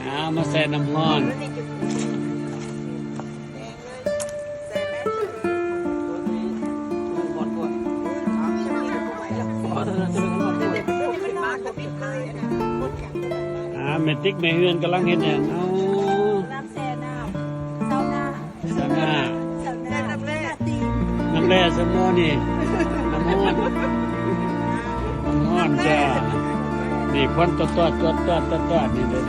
ເອົາມາແຊ່ນ້ຳຮ້ອນ. ອ່າ ແມ່ຕິກແມ່ເຮືອນກຳລັງເຮັດຫຍັງເນາະ? ກຳລັງແຊ່ນ້ຳ ຊາວໜ້າ ຊາວໜ້າ ຊາວໜ້າ ນ້ຳແຮ່ ນ້ຳແຮ່ ຊາວໜ້ານີ້ ນ້ຳຮ້ອນ ນ້ຳຮ້ອນຈ້າ ນີ້ ຄວັນຕອດໆ ຕອດໆ ຕອດໆ ນີ້ເດີ.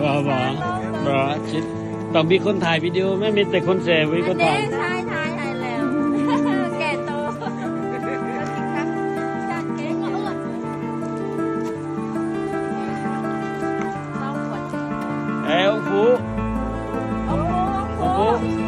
ບໍ່ ບໍ່ ບໍ່ ຊິ ຕ້ອງມີຄົນຖ່າຍວິດີໂອ ແມ່ນມີແຕ່ຄົນແຊ ບໍ່ມີຄົນຖ່າຍ. ແມ່ນ ຖ່າຍ ຖ່າຍໃຫ້ແລ້ວ ແກ່ໂຕ. ເອີ ອົງປູ ອົງປູ ອົງປູ. ເ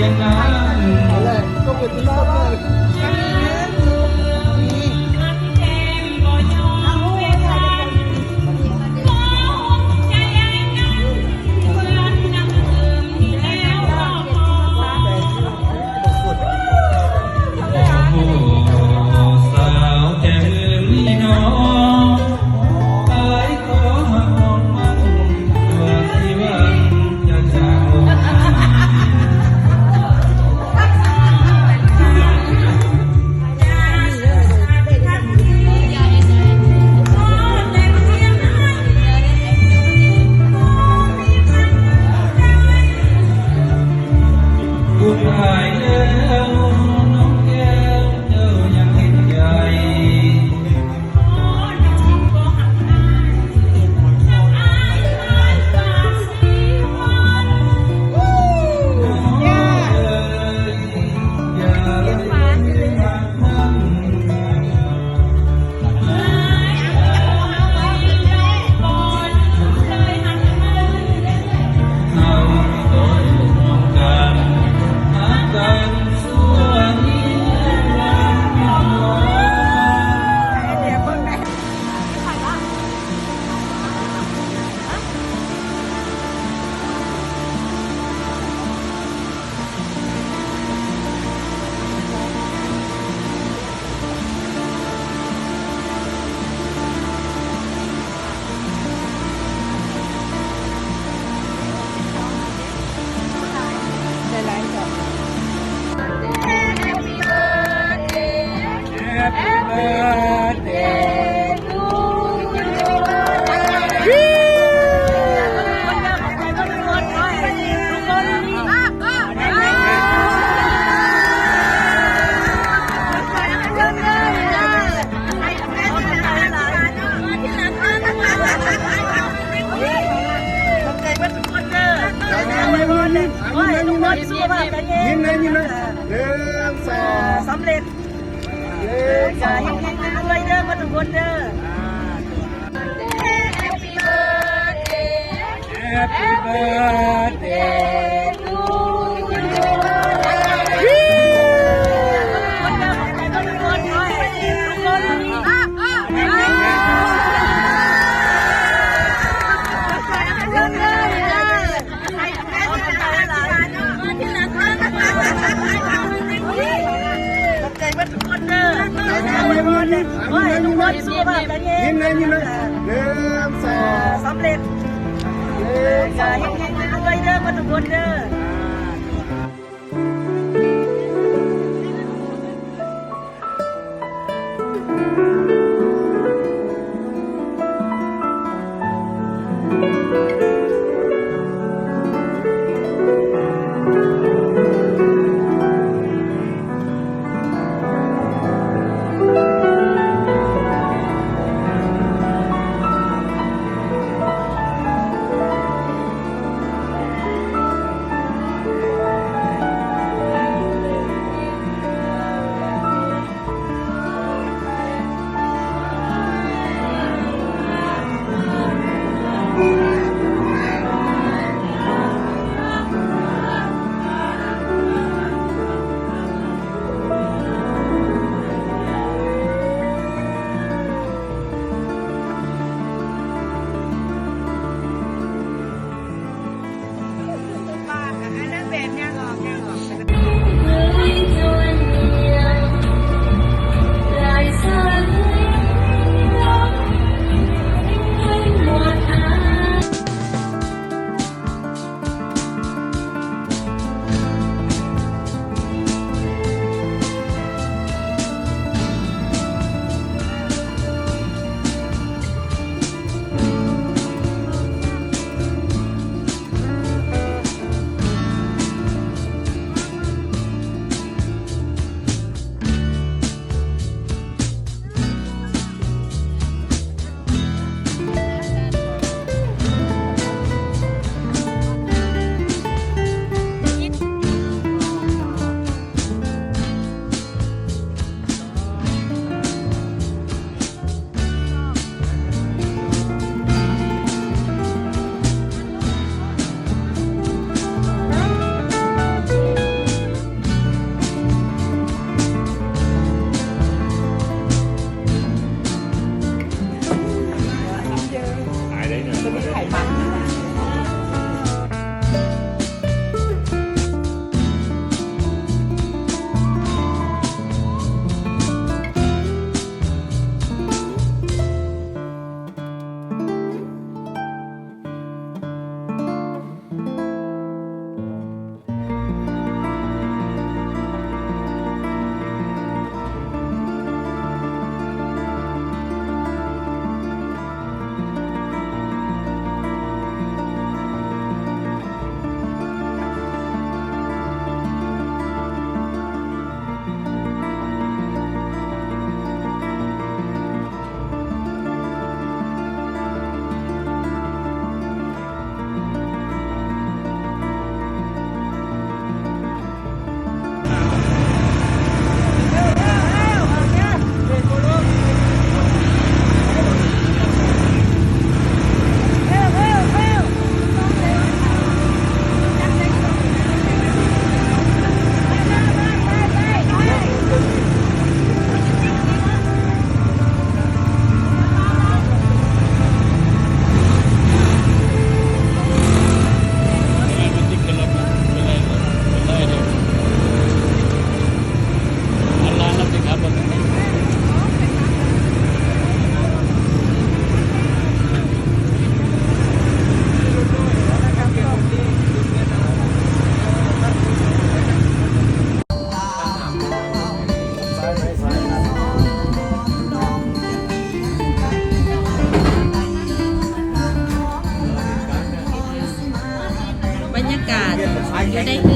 ຂໍໃຫ້ທຸກຄົນເດີ ຂໍໃຫ້ທຸກຄົນສຸຂະພາບແຂງແຮງ ຍິ້ມແນ່ ຍິ້ມແນ່ ໜຶ່ງ ສອງ ສຳເລັດ ໜຶ່ງ ສອງ ເຮັງໆ ລວຍໆ ເດີ ໝົດທຸກຄົນເດີ. Happy birthday to you. ຍິ້ມແນ່ ຍິ້ມແນ່ ໜຶ່ງ ສອງ ສຳເລັດ ເຮັງໆ ລວຍໆ ເດີ ໝົດທຸກຄົນເດີ.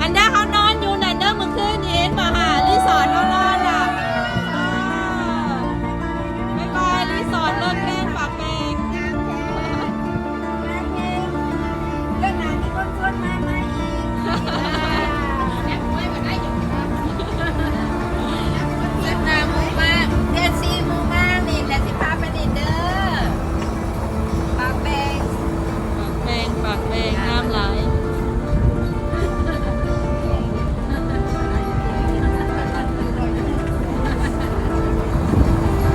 ອັນດາເຮົານອນຢູ່ນັ້ນເດີ ມື້ຄືນນີ້ເຫັນບໍ່ຫາ ຣີສອດເຮົານອນນະ. ເອີ ບາຍບາຍ ຣີສອດເລີດແປງປາກແປງ. ເດືອນໜ້າມີຄົນຊວນມາໃໝ່ອີກ. ເດືອນໜ້າໝູ່ມາ ເດືອນສີ່ໝູ່ມານີ້ແຫຼະ ຊິພາໄປຫຼິ້ນເດີ ປາກແປງ. ປາກແປງ ປາກແປງ ງາມຫຼາຍ.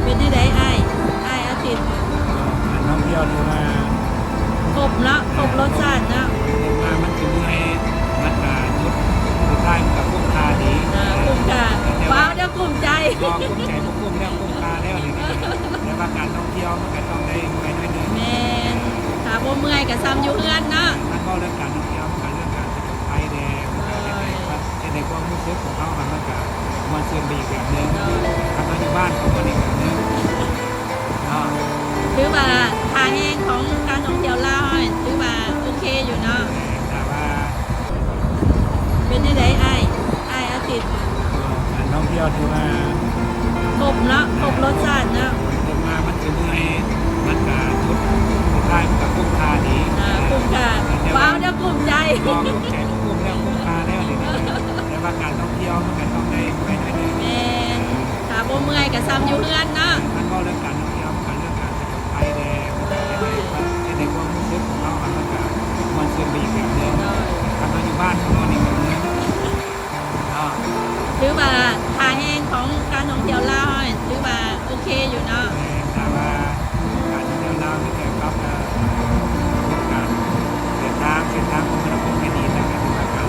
ເປັນຈັ່ງໃດອ້າຍ ອ້າຍອາທິດ? ການທ່ອງທ່ຽວຖືວ່າຄົບເນາະ ຄົບລົດຊາດເນາະ. ລົງມາມັນຊິເມື່ອຍ ມັນກະຈຸດສຸດທ້າຍມັນກະຄຸ້ມຄ່າດີ. ເອີ ຄຸ້ມຄ່າ. ແຕ່ວ່າ ວ້າວ ເດີ ກຸ້ມໃຈ ບໍ່ ກຸ້ມໃຈ ບໍ່ກຸ້ມແລ້ວ ກຸ້ມຄ່າແລ້ວນີ້ນະ. ແຕ່ວ່າການທ່ອງທ່ຽວມັນກະຕ້ອງໄດ້ເມື່ອຍໜ້ອຍໜຶ່ງ. ແມ່ນ ຖ້າບໍ່ເມື່ອຍກະຊ່ຳຢູ່ເຮືອນເນາະ. ຄັນເວົ້າເລື່ອງການທ່ອງທ່ຽວ ມັນກະເລື່ອງການ ໄປແດ່ ມັນກະເຮັດໃຫ້ ເຮັດໃຫ້ຄວາມຮູ້ສຶກຂອງເຮົາຫັ້ນ ມັນກະມ່ວນຊື່ນໄປອີກແບບໜຶ່ງ. ໂດຍ ຄັນເຮົາຢູ່ບ້ານກະມ່ວນອີກແບບໜຶ່ງເນາະ. ຖືວ່າທ່າແຮງຂອງການທ່ອງທ່ຽວລາວເຮົານີ້ ຖືວ່າໂອເຄຢູ່ເນາະ. ແມ່ນ ຖ້າວ່າ ເປັນຈັ່ງໃດອ້າຍ ອ້າຍອາທິດ? ການທ່ອງທ່ຽວຖືວ່າຄົບເນາະ ຄົບລົດຊາດເນາະ. ລົງມາມັນຊິເມື່ອຍ ມັນກະຈຸດສຸດທ້າຍມັນກະຄຸ້ມຄ່າດີ. ເອີ ຄຸ້ມຄ່າ. ແຕ່ວ່າ ວ້າວ ເດີ ກຸ້ມໃຈ ບໍ່ ກຸ້ມໃຈ ບໍ່ກຸ້ມແລ້ວ ກຸ້ມຄ່າແລ້ວນີ້ນະ. ແຕ່ວ່າການທ່ອງທ່ຽວມັນກະຕ້ອງໄດ້ເມື່ອຍໜ້ອຍໜຶ່ງ. ແມ່ນ ຖ້າບໍ່ເມື່ອຍກະຊ່ຳຢູ່ເຮືອນເນາະ. ຄັນເວົ້າເລື່ອງການທ່ອງທ່ຽວ ມັນກະເລື່ອງການ ໄປແດ່ ມັນກະເຮັດໃຫ້ ເຮັດໃຫ້ຄວາມຮູ້ສຶກຂອງເຮົາຫັ້ນ ມັນກະມ່ວນຊື່ນໄປອີກແບບໜຶ່ງ. ໂດຍ ຄັນເຮົາຢູ່ບ້ານກະມ່ວນອີກແບບໜຶ່ງເນາະ. ຖືວ່າທ່າແຮງຂອງການທ່ອງທ່ຽວລາວເຮົານີ້ ຖືວ່າໂອເຄຢູ່ເນາະ. ແມ່ນ ຖ້າວ່າການທ່ອງທ່ຽວລາວມີແຕ່ປັບ ເອີ ການເດີນທາງ ເສັ້ນທາງຄົມມະນາຄົມໃຫ້ດີ ແລ້ວກະຖືວ່າການ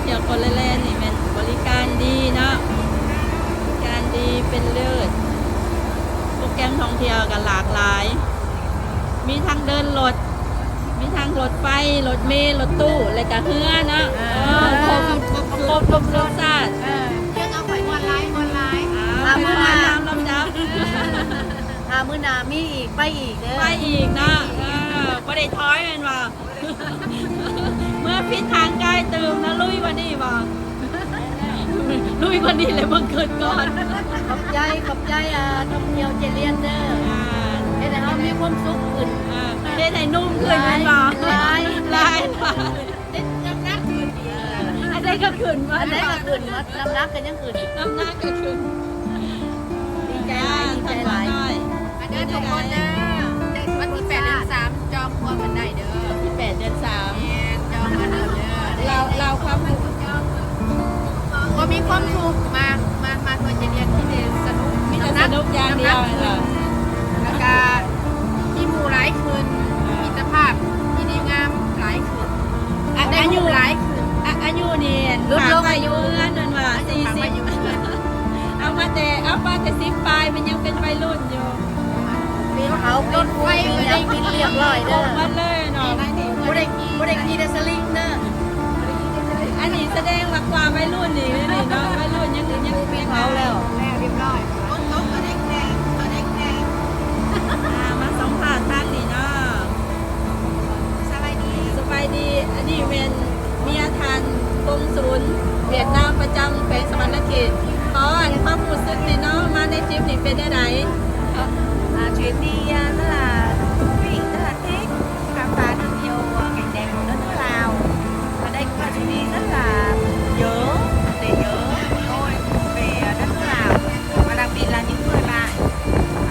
ທ່ຽວໂປໂລແລນນີ້ແມ່ນບໍລິການດີເນາະ, ບໍລິການດີເປັນເລີດ. ໂປຣແກຣມທ່ອງທ່ຽວກໍຫຼາກຫຼາຍ, ມີທັງເດີນລົດ, ມີທັງລົດໄຟ, ລົດເມ, ລົດຕູ້ ແລະກະເຮືອເນາະ. ເອີ ເອີ ຄົບ ຄົບ ຄົບ ຄົບລົດຊາດ. ເອີ ເລື່ອງເອົາໄປມ່ວນຫຼາຍ ມ່ວນຫຼາຍ. ອ່າ ມື້ໜ້າ ຕາມລຳດັບ. ຖ້າມື້ໜ້າມີອີກ ໄປອີກເດີ ໄປອີກເນາະ. ເອີ ບໍ່ໄດ້ຖອຍແມ່ນບໍ່? ເມື່ອຜິດທາງກາຍຕື່ມນະ ລຸຍກວ່ານີ້ບໍ່? ລຸຍກວ່ານີ້ແຫຼະ ເບິ່ງຂຶ້ນກ່ອນ. ຂອບໃຈ ຂອບໃຈ ອ່າ ທ່ອງທ່ຽວເຈລຽນເດີ. ອ່າ ເຮັດໃຫ້ເຮົາມີຄວາມສຸກຂຶ້ນ. ອ່າ ເຮັດໃຫ້ໜຸ່ມຂຶ້ນແມ່ນບໍ່? ຫຼາຍ ຫຼາຍ ຫຼາຍ ເຮັດນ້ຳໜັກຂຶ້ນອີກ. ອັນໃດກໍຂຶ້ນໝົດ ອັນໃດກໍຂຶ້ນໝົດ ນ້ຳໜັກກໍຍັງຂຶ້ນ ນ້ຳໜັກກໍຂຶ້ນ. ດີໃຈຫຼາຍ ດີໃຈຫຼາຍ. ມາເດີທຸກຄົນເດີ ວັນທີແປດເດືອນສາມ ຈອງຄວມກັນໄດ້ເດີ. ທີແປດເດືອນສາມ ແມ່ນ ຈອງມາເດີ. ລາວ ລາວຄວາມ ບໍ່ມີຄວາມທຸກ ມາ ມາ ມາເພື່ອຈະຮຽນທີ່ໄດ້ສະໜຸກ ມີແຕ່ສະໜຸກຢ່າງດຽວ. ແລ້ວກະມີໝູ່ຫຼາຍຂຶ້ນ ມີມິດຕະພາບທີ່ດີງາມຫຼາຍຂຶ້ນ. ອາ ໄດ້ອາຍຸ ຮູ້ຫຼາຍຂຶ້ນ. ອາ ອາຍຸນີ້ ລດລົງ ອາຍຸເຮືອນນັ້ນວ່າ ອາຍຸ ສີ່ສິບ ເອົາມາແຕ່ ເອົາມາແຕ່ສິບປາຍ ມັນຍັງເປັນໄວລຸ້ນຢູ່. ເປັນເຂົາເປັນຜູ້ ໄຟກໍຍັງບິນລຽບຮ້ອຍເດີ ຄົບໝົດເລີຍເນາະ. ບໍ່ໄດ້ ບໍ່ໄດ້ຂີ່ແຕ່ສະລິງເດີ. ອັນນີ້ສະແດງວ່າກວ່າໄວລຸ້ນນີ້ເນາະ ໄວລຸ້ນຍັງ ຍັງ ຍັງເອົາແລ້ວ ແລ້ວລຽບຮ້ອຍ. ຝົນຕົກກໍໄດ້ແຂ່ງ ກໍໄດ້ແຂ່ງ. ອ່າ ມາສຳພາດທາງນີ້ເນາະ. ສະບາຍດີ ສະບາຍດີ. ອັນນີ້ແມ່ນເມຍທ່ານກົງສູນຫວຽດນາມປະຈຳແຂວງສະຫວັນນະເຂດ. ຂໍອັນຄວາມຮູ້ສຶກແດ່ເນາະ ມາໃນທຣິບນີ້ເປັນແນວໃດ? À, chuyến đi, à, rất là thú vị, rất là thích. Khám phá được nhiều, à, cảnh đẹp của đất nước Lào. Và đây cũng là chuyến đi rất là nhớ, để nhớ tôi về, à, đất nước Lào. Và đặc biệt là những người bạn,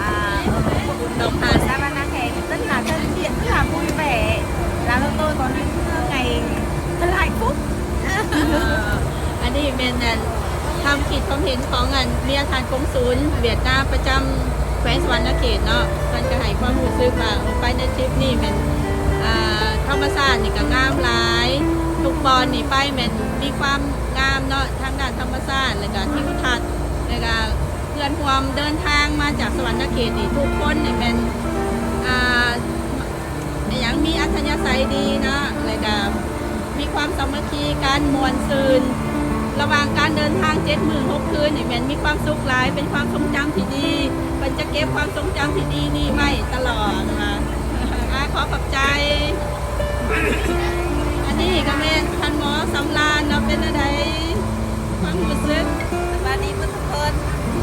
à, ở khu vực Đồng Hà, xã Banakheng rất là thân thiện, rất là vui vẻ. Làm cho tôi có những, à, ngày thật là hạnh phúc. ອັນນີ້ແມ່ນອັນ ຄວາມຄິດຄວາມເຫັນຂອງອັນເມຍທ່ານກົງສູນຫວຽດນາມປະຈຳແຂວງສະຫວັນນະເຂດເນາະ. ເພິ່ນກໍໃຫ້ຄວາມຮູ້ສຶກວ່າ ເອີ ໄປໃນທຣິບນີ້ແມ່ນ ອ່າ ທຳມະຊາດນີ້ກໍງາມຫຼາຍ, ທຸກບ່ອນນີ້ໄປແມ່ນມີຄວາມງາມເນາະ ທາງດ້ານທຳມະຊາດ ແລ້ວກໍທິວທັດ ແລ້ວກໍເພື່ອນຮ່ວມເດີນທາງມາຈາກສະຫວັນນະເຂດນີ້ ທຸກຄົນນີ້ແມ່ນ ອ່າ ອີຫຍັງ ມີອັດທະຍາໄສດີເນາະ ແລ້ວກະມີຄວາມສາມັກຄີກັນ ມ່ວນຊື່ນ. ລະຫວ່າງການເດີນທາງເຈັດມື້ຫົກຄືນນີ້ແມ່ນມີຄວາມສຸກຫຼາຍ ເປັນຄວາມຊົງຈຳທີ່ດີ. ເພິ່ນຈະເກັບຄວາມຊົງຈຳທີ່ດີນີ້ໄວ້ຕະຫຼອດວ່າ. ອາ ຂໍຂອບໃຈ. ອັນນີ້ກໍແມ່ນທ່ານໝໍສຳລານເນາະ ເປັນແນວໃດຄວາມຮູ້ສຶກ? ສະບາຍດີເບິດທຸກຄົນ.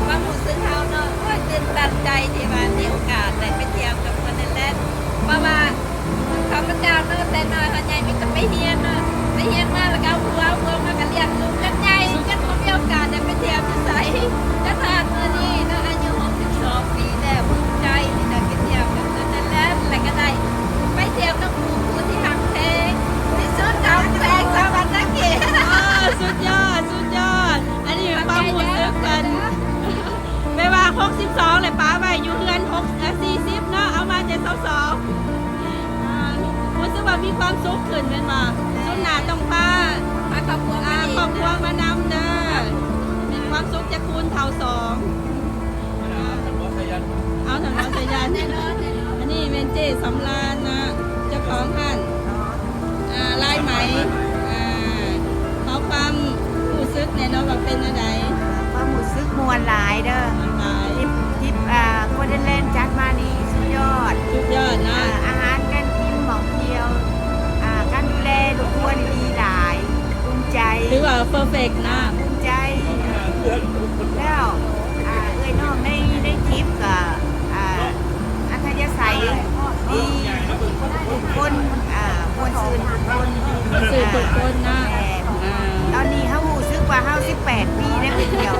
ຄວາມຮູ້ສຶກເຮົາເນາະ ໂອ້ຍ ຕື່ນຕັນໃຈທີ່ວ່າມີໂອກາດໄດ້ໄປທ່ຽວກັບເພິ່ນນັ້ນແຫຼະ ເພາະວ່າ ຂ້າພະເຈົ້າເນາະ ແຕ່ນ້ອຍຮອດໃຫຍ່ມີແຕ່ໄປຮຽນເນາະ ໄປຮຽນມາແລ້ວກໍເອົາຜົວ ເອົາຜົວມາກໍລ້ຽງລູກຈົນໃຫຍ່ ຈົນບໍ່ມີໂອກາດໄດ້ໄປທ່ຽວຢູ່ໃສ ຈົນຮອດມື້ນີ້ເນາະ ອາຍຸຫົກສິບສອງປີແລ້ວ. ພູມໃຈທີ່ໄດ້ໄປທ່ຽວກັບເພິ່ນນັ້ນແຫຼະ ແລ້ວກໍໄດ້ໄປທ່ຽວກັບໝູ່ຄູ່ທີ່ຮັກແພງທີ່ສຸດຂອງແຂວງສະຫວັນນະເຂດ. ໂອ້ ສຸດຍອດ ສຸດຍອດ. ອັນນີ້ຄວາມຮູ້ສຶກເພິ່ນ ແປວ່າຫົກສິບສອງແລ້ວປະໄວ້ຢູ່ເຮືອນຫົກ ເອີ ສີ່ສິບເນາະ ເອົາມາແຕ່ຊາວສອງ. ອ່າ ຮູ້ສຶກວ່າມີຄວາມສຸກຂຶ້ນແມ່ນບໍ່? ສຸດໜ້າຕ້ອງພາ ພາຄອບຄົວມາ ອ່າ ອີກ ຄອບຄົວມານຳເດີ ມີຄວາມສຸກຈະຄູນເທົ່າສອງ. ເອົາທາງເຮົາສາຍັນ ອັນນີ້ແມ່ນເຈ້ສຳລານນະ ເຈົ້າຂອງຮ້ານ ອ່າ ລາຍໄໝ. ອ່າ ຂໍຄວາມຮູ້ສຶກແດ່ເນາະວ່າເປັນແນວໃດ? ຄວາມຮູ້ສຶກມ່ວນຫຼາຍເດີ ມ່ວນຫຼາຍ. ທຣິບ ທຣິບ ອ່າ ໂກລເດັນແລນຈັດມານີ້ສຸດຍອດ ສຸດຍອດເນາະ. ອ່າ ອາຫານການກິນ ໝ່ອງທ່ຽວ ອ່າ ການດູແລຄອບຄົວນີ້ດີຫຼາຍ. ພູມໃຈ ຖືວ່າເພີເຟັກເນາະ ພູມໃຈ. ແລ້ວ ອ່າ ເອື້ອຍນ້ອງໃນ ໃນທຣິບກໍ ອ່າ ອັດທະຍາໄສດີ ທຸກຄົນ ອ່າ ມ່ວນຊື່ນທຸກຄົນ ມ່ວນຊື່ນທຸກຄົນເນາະ. ອ່າ ຕອນນີ້ເຮົາຮູ້ສຶກວ່າເຮົາສິບແປດປີແລ້ວ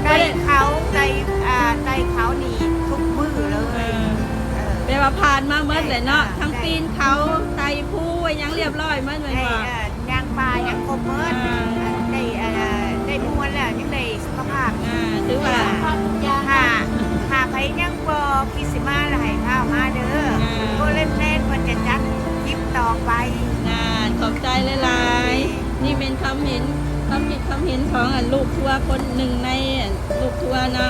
ໄຕ່ເຂົາ ໄຕ່ ອ່າ ໄຕ່ເຂົານີ້ທຸກມື້ເລີຍ. ເອີ ເອີ ແປວ່າຜ່ານມາໝົດແຫຼະເນາະ ທັງປີນເຂົາ ໄຕ່ພູຫຍັງລຽບຮ້ອຍໝົດແມ່ນບໍ່? ໄດ້ ເອີ ຍ່າງປ່າຫຍັງຄົບໝົດ. ອ່າ ໄດ້ ເອີ ໄດ້ມ່ວນແລ້ວຍັງໄດ້ສຸຂະພາບ ອ່າ ຖືວ່າ ຖ້າ ຖ້າໃຜຍັງບໍ່ຄິດຊິມາລະໃຫ້ຟ້າວມາເດີ. ອ່າ ໂກລເດັນແລນເພິ່ນຈະຈັດທຣິບຕໍ່ໄປ. ອ່າ ຂອບໃຈຫຼາຍໆ. ນີ້ແມ່ນ ເປັນຂອງອັນລູກທົວຄົນໜຶ່ງໃນອັນລູກທົວເນາະ.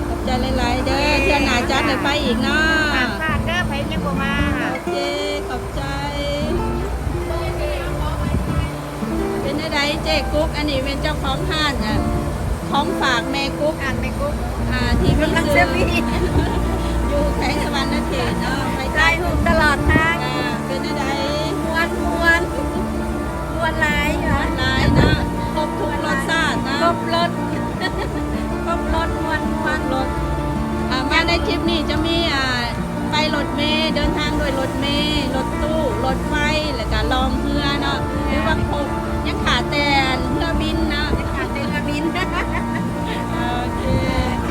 ຂອບໃຈຫຼາຍໆເດີ ເທື່ອໜ້າຈັດໃຫ້ໄປອີກເນາະ. ຝາກເດີ ໃຜຍັງບໍ່ມາ. ໂອເຄ ຂອບໃຈ. ເປັນຈັ່ງໃດເຈ້ກຸກ? ອັນນີ້ແມ່ນເຈົ້າຂອງຮ້ານ ອັນ ຂອງຝາກແມ່ກຸກ ຮ້ານແມ່ກຸກ ອ່າ ທີ່ມີຊື່ຢູ່ແຂວງສະຫວັນນະເຂດເນາະ. ໄປຖ່າຍຮູບຕະຫຼອດທາງ. ອ່າ ເປັນຈັ່ງໃດ? ມ່ວນ ມ່ວນ ມ່ວນຫຼາຍ ມ່ວນຫຼາຍເນາະ. ຄົບທຸກລົດຊາດເນາະ. ຄົບລົດ ຄົບລົດ ມ່ວນ ມ່ວນ ຄົບລົດ. ອ່າ ມາໃນທຣິບນີ້ຈະມີ ອ່າ ໄປລົດເມ ເດີນທາງດ້ວຍລົດເມ ລົດຕູ້ ລົດໄຟ ແລ້ວກະລ່ອງເຮືອເນາະ. ຖືວ່າຄົບ ຍັງຂາດແຕ່ເຮືອບິນເນາະ. ຍັງຂາດແຕ່ເຮືອບິນ. ໂອເຄ ໂອເຄ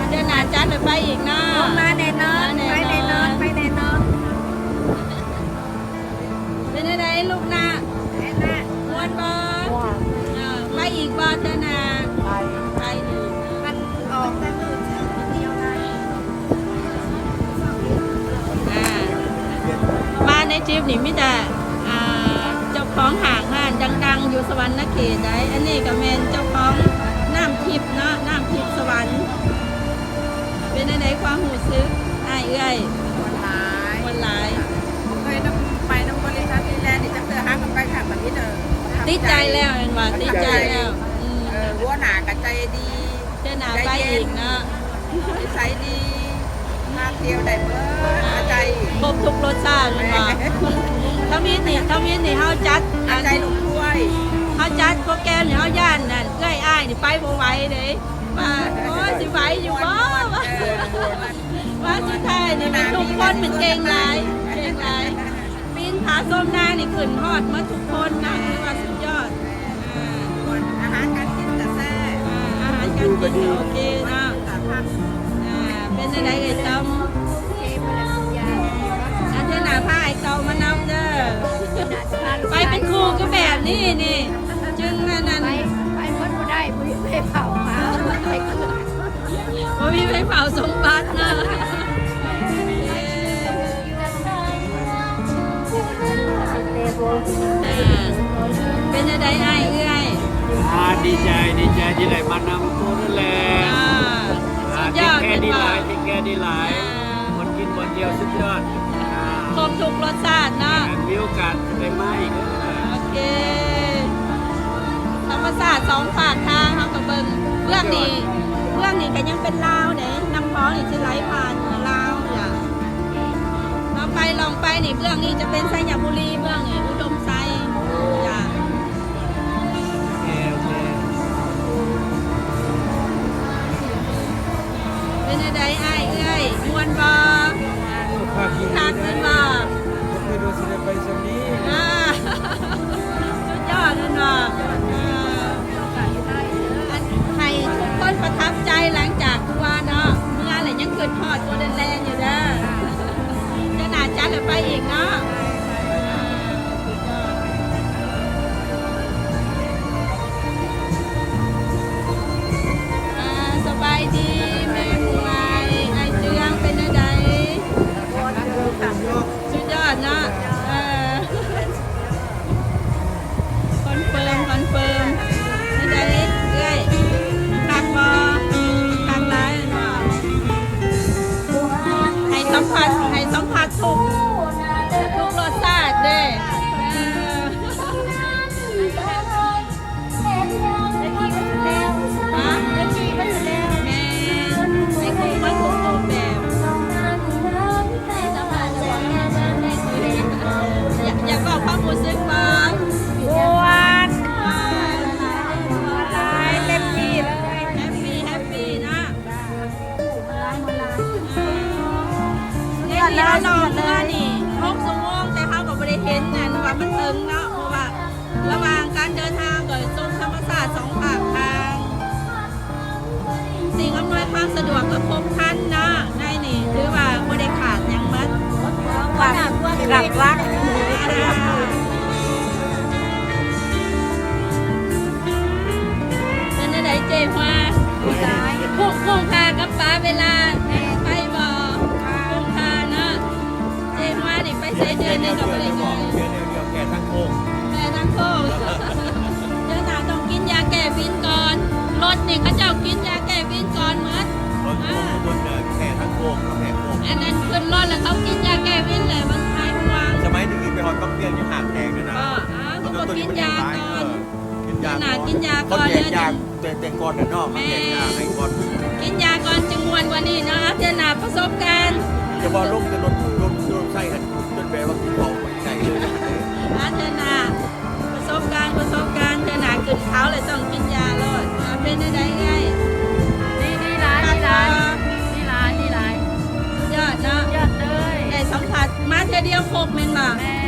ເດືອນໜ້າຈັດໄປອີກເນາະ. ໂອ້ ມາແນ່ນອນ ມາແນ່ນອນ ໄປແນ່ນອນ ໄປແນ່ນອນ. ເປັນຈັ່ງໃດລູກນະ? ມ່ວນບໍ່? ມ່ວນ. ເອີ ໄປອີກບໍ່ເທື່ອໜ້າ? ໄປ ໄປອີກ. ມັນອອກແຕ່ມື້ດຽວນະ. ອ່າ ມາໃນທຣິບນີ້ມີແຕ່ ອ່າ ເຈົ້າຂອງຫ້າງຮ້ານດັງໆຢູ່ສະຫວັນນະເຂດໃດ໋. ອັນນີ້ກໍແມ່ນເຈົ້າຂອງນ້ຳທິບເນາະ ນ້ຳທິບສະຫວັນ. ເປັນຈັ່ງໃດຄວາມຮູ້ສຶກອ້າຍເອື້ອຍ? ມ່ວນຫຼາຍ ມ່ວນຫຼາຍ. ບໍ່ເຄີຍນຳ ໄປນຳບໍລິສັດນີ້ແຫຼະ ນີ້ຈັກເທື່ອ ຫາກັນໄປຄັ້ງທຳອິດ. ເອີ ຕິດໃຈແລ້ວແມ່ນບໍ່? ປະທັບໃຈ ຕິດໃຈແລ້ວ. ອືມ ເອີ ຫົວໜ້າກໍໃຈດີ ເທື່ອໜ້າໄປອີກເນາະ. ໃຈເຢັນ ນິໄສດີ ພາທ່ຽວໄດ້ເບີດ ເອົາໃຈ ຄົບທຸກລົດຊາດແມ່ນບໍ່? ທຳອິດນີ້ ທຳອິດນີ້ເຮົາຈັດ ເອົາໃຈລູກດ້ວຍ ເຮົາຈັດໂປຣແກຣມນີ້ ເຮົາຢ້ານນັ້ນ ເອື້ອຍອ້າຍນີ້ໄປບໍ່ໄຫວເດ້ ວ່າ ໂອ້ຍ ຊິໄຫວຢູ່ບໍ່? ວ່າສຸດທ້າຍນີ້ແມ່ນທຸກຄົນມັນເກັ່ງຫຼາຍ ເກັ່ງຫຼາຍ. ປີນຜາຊົມນາງນີ້ຂຶ້ນຮອດໝົດທຸກຄົນນະ ຖືວ່າສຸດຍອດ. ອ່າ ອາຫານການກິນກະແຊບ ອ່າ ອາຫານການກິນກະໂອເຄເນາະ. ອ່າ ເປັນຈັ່ງໃດເອີຍຕ້ອມ? ໂອເຄໝົດແລ້ວທຸກຢ່າງ. ອາ ເທື່ອໜ້າພາອ້າຍເກົ່າມານຳເດີ ໄປເປັນຄູ່ຄືແບບນີ້ນີ້ ຈຶ່ງອັນນັ້ນ ໄປ ໄປໝົດບໍ່ໄດ້ ບໍ່ມີໃຜເຝົ້າ ບໍ່ມີໃຜເຝົ້າສົມບັດເນາະ. ເປັນຈັ່ງໃດອ້າຍເອື້ອຍ? ອ່າ ດີໃຈ ດີໃຈທີ່ໄດ້ມານຳໂຕນັ້ນແຫຼະ. ອ່າ ອ່າ ສຸດຍອດ ເທັກແຄດີຫຼາຍ ເທັກແຄດີຫຼາຍ. ອ່າ ບ່ອນກິນບ່ອນທ່ຽວສຸດຍອດ. ອ່າ ຄົບທຸກລົດຊາດເນາະ. ມີໂອກາດຈະໄດ້ມາອີກເດີ. ໂອເຄ ທຳມະຊາດສອງຟາກທາງ ເຮົາກໍເບິ່ງ ເບື້ອງນີ້ ເບື້ອງນີ້ກໍຍັງເປັນລາວເດ້ ນ້ຳຂອງນີ້ຊິໄຫຼຜ່ານລາວ. ລະຕໍ່ໄປລ່ອງໄປນີ້ ເບື້ອງນີ້ຈະເປັນໄຊຍະບູລີ ເບື້ອງນີ້ອຸດົມໄຊ. ໂອເຄ ໂອເຄ. ເປັນຈັ່ງໃດອ້າຍເອື້ອຍ ມ່ວນບໍ່? ຄັກຢູ່ ຄັກແມ່ນບໍ່? ບໍ່ຄິດວ່າຊິໄດ້ໄປຊ່ຳນີ້. ອ່າ ສຸດຍອດແມ່ນບໍ່? ເອີ ອັນ ໃຫ້ທຸກຄົນປະທັບໃຈ ຫຼັງຈາກທີ່ວ່າເນາະ ເມືອແລ້ວຍັງຄິດຮອດໂກລເດັນແລນຢູ່ເດີ. ເທື່ອໜ້າຈັດແລ້ວໄປອີກເນາະ. ອ່າ ສະບາຍດີແມ່ໝວຍ ອ້າຍເຈືອງ ເປັນຈັ່ງໃດ? ສຸດຍອດເນາະ. ເອີ ຄອນເຟີມ ຄອນເຟີມ. ເປັນໃດເອື້ອຍ ຄັກບໍ່? ຄັກຫຼາຍແມ່ນບໍ່? ໃຫ້ສຳຜັດ ໃຫ້ສຳຜັດທຸກ ທຸກລົດຊາດເດ້. ເອີ ຮະ? ແມ່ນ ໄປຄົບໝົດທຸກຮູບແບບ. ຢາກ ຢາກເວົ້າຄວາມຮູ້ສຶກບໍ່? ມ່ວນ ມ່ວນຫຼາຍ ແຮບປີເລີຍ ແຮບປີ ແຮບປີເນາະ. ເອີ ນີ້ເຮົາລໍເຮືອນີ້ຫົກຊົ່ວໂມງ ແຕ່ເຮົາກໍບໍ່ໄດ້ເຫັນອັນວ່າມັນເຖິງເນາະ ເພາະວ່າ ລະຫວ່າງການເດີນທາງກໍຊົມທຳມະຊາດສອງຂ້າງທາງ ສິ່ງອຳນວຍຄວາມສະດວກກໍຄົບຄັນເນາະ ໃນນີ້ຖືວ່າບໍ່ໄດ້ຂາດຫຍັງໝົດ ຫຼັກໆ ຫຼັກໆ. ເປັນຈັ່ງໃດເຈ້ຫົວ? ຄຸ້ມຄ່າກັບເວລາ ເວລາ ເວລາ ໄປບໍ່? ຄຸ້ມຄ່າເນາະ. ເຈ້ມານີ້ໄປໃສເດືອນໜຶ່ງກໍບໍ່ໄດ້ເງິນ ເດືອນດຽວແກ່ທັງໂຄກ ແກ່ທັງໂຄກ. ເດືອນໜ້າຕ້ອງກິນ ອັນນັ້ນຂຶ້ນລົດແລ້ວເຂົາກິນຢາແກ້ວິນແຫຼະ ມັນຫາຍຫ່ວງ. ສະໄໝທີ່ກີ້ໄປຮອດບັກວຽງຢູ່ຫ້າງແດງນັ້ນນະ ເອີ ເຂົາກໍກິນຢາກ່ອນ ເອີ ກິນຢາ ນະ ກິນຢາກ່ອນ ເຂົາແຈກຢາ ແຕ່ ແຕ່ກ່ອນເນາະ ເຂົາແຈກຢາໃຫ້ກ່ອນ ກິນຢາກ່ອນຈຶ່ງມ່ວນກວ່ານີ້ເນາະ. ເທື່ອໜ້າປະສົບການ ຈະບໍ່ລົງແຕ່ລົດ ລົດ ລົດໄຊຫັ້ນ ຈົນແບບວ່າກິນເຂົ້າບໍ່ໄດ້ເລີຍ. ເທື່ອໜ້າປະສົບການ ປະສົບການ ເທື່ອໜ້າຂຶ້ນເຂົາແລ້ວຕ້ອງກິນຢາໂລດ. ເປັນຈັ່ງໃດເອື້ອຍ? ດີ ດີຫຼາຍ ດີຫຼາຍ ດີຫຼາຍ ດີຫຼາຍ ສຸດຍອດເນາະ ສຸດຍອດເລີຍ. ໄດ້ສຳຜັດ ມາເທື່ອດຽວຄົບແມ່ນບໍ່? ແມ່